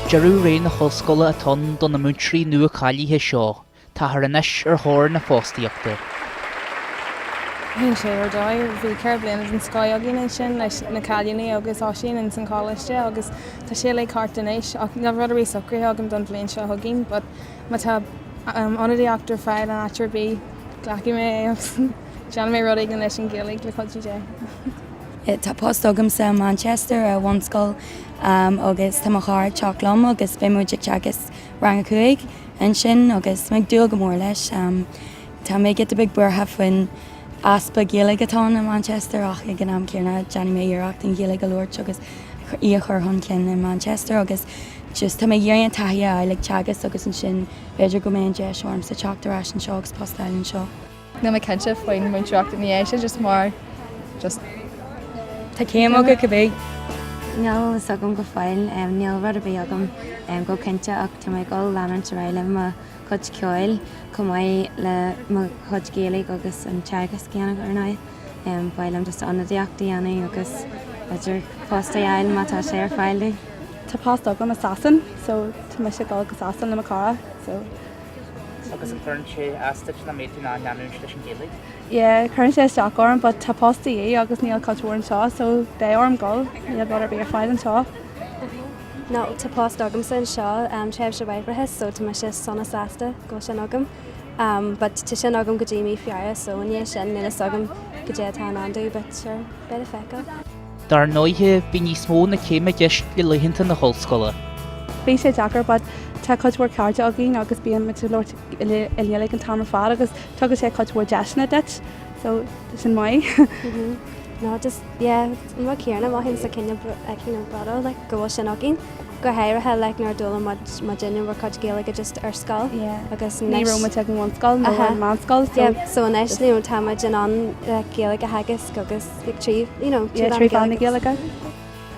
Deireadh ré na hollscoile atá ann do na múinteoirí nua-cháilithe seo. Táthar anois ar thóir na fostaíochta. Thaitin sé ar dóigh. Bhí 4 bliana den scoth againn ansin leis na cailíní agus Oisín ins an choláiste agus tá sé uilig thart anois ach níl rud ar bith socraithe agam don bhliain seo chugainn but má tá ionadaíocht ar fáil in áit ar bith glacfaidh mé é agus déanfaidh mé rud éigin leis an Ghaeilge le cuidiú Dé. Tá post agamsa i Manchester i bhunscoil agus tá mo chara ag teacht liom agus beidh muid ag teagasc rang a 5 ansin agus tá mé ag dúil go mór leis. Tá mé giota beag buartha faoin easpa Gaeilge atá ann i Manchester ach ag an am céanna déanfaidh mé iarracht an Ghaeilge a labhairt agus í a chur chun cinn i Manchester agus just tá mé ag iarraidh an taithí a fháil ag teagasc agus ansin b'fhéidir go mbeidh an deis ormsa teacht ar ais anseo agus post a fháil anseo. Níl mé cinnte faoin múinteoireacht ina dhiaidh sin just mar just. Tá céim agat cibé. Níl a fhios agam go fóill, níl rud ar bith agam go cinnte ach tá mé ag dul leanúint ar aghaidh le mo chuid ceoil chomh maith le mo chuid Gaeilge agus an teagasc a dhéanamh ar ndóigh. Ba mhaith liom just ionadaíocht a dhéanamh agus b'fhéidir post a fháil má tá sé ar fáil domh. Tá post agam i Sasain so tá mise ag dul go Sasain le mo chara so. Agus an gcuireann sé as duit nach mbeidh tú in ann leanúint leis an Ghaeilge? Yeah, cuireann sé isteach orm but tá post de dhíth agus níl cuid mhór anseo so beidh orm dul, níl rud ar bith ar fáil anseo. No, tá post agamsa anseo, tréimhse mháithreachais so tá mise sona sásta go bhfuil sin agam. But tá sin agam go dtí mí Feabhra so i ndiaidh sin níl fhios agam goidé atá i ndán domh but sure, beidh le feiceáil. Dar ndóighe, bhí níos mó na céim i gceist le laethanta na hollscoile. Bhí sé deacair but tá cuid mhór cairde againn agus bíonn muid ag labhairt i nGaeilge an t-am ar fad agus tugann sé cuid mhór deiseanna duit so sin maith. No just yeah an rud céanna mothaímse cineál you know bródúil like go bhfuil sin againn go háirithe like nuair a d'fhoghlaim muid muidinne bhur cuid Gaeilge just ar scoil Yeah agus ní anois raibh muid ag an bhunscoil nó an meánscoil so Yeah so anois you know tá muid in ann like Gaeilge a theagasc agus like trí you know yeah trí mheán na Gaeilge.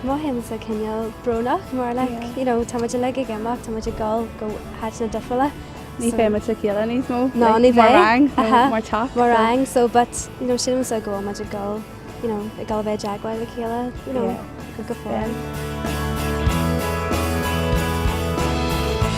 Mothaímse cineál brónach mar like Yeah. you know tá muid uilig ag imeacht tá muid ag dul go háiteanna difriúla Ní so bheidh muid le chéile níos mó No like ní mar bheidh rang nó aha mar teach mar so rang so but you know sílimse go bhfuil muid ag dul you know ag dul a bheith i dteagmháil le chéile you know Yeah. go go fóill. Yeah.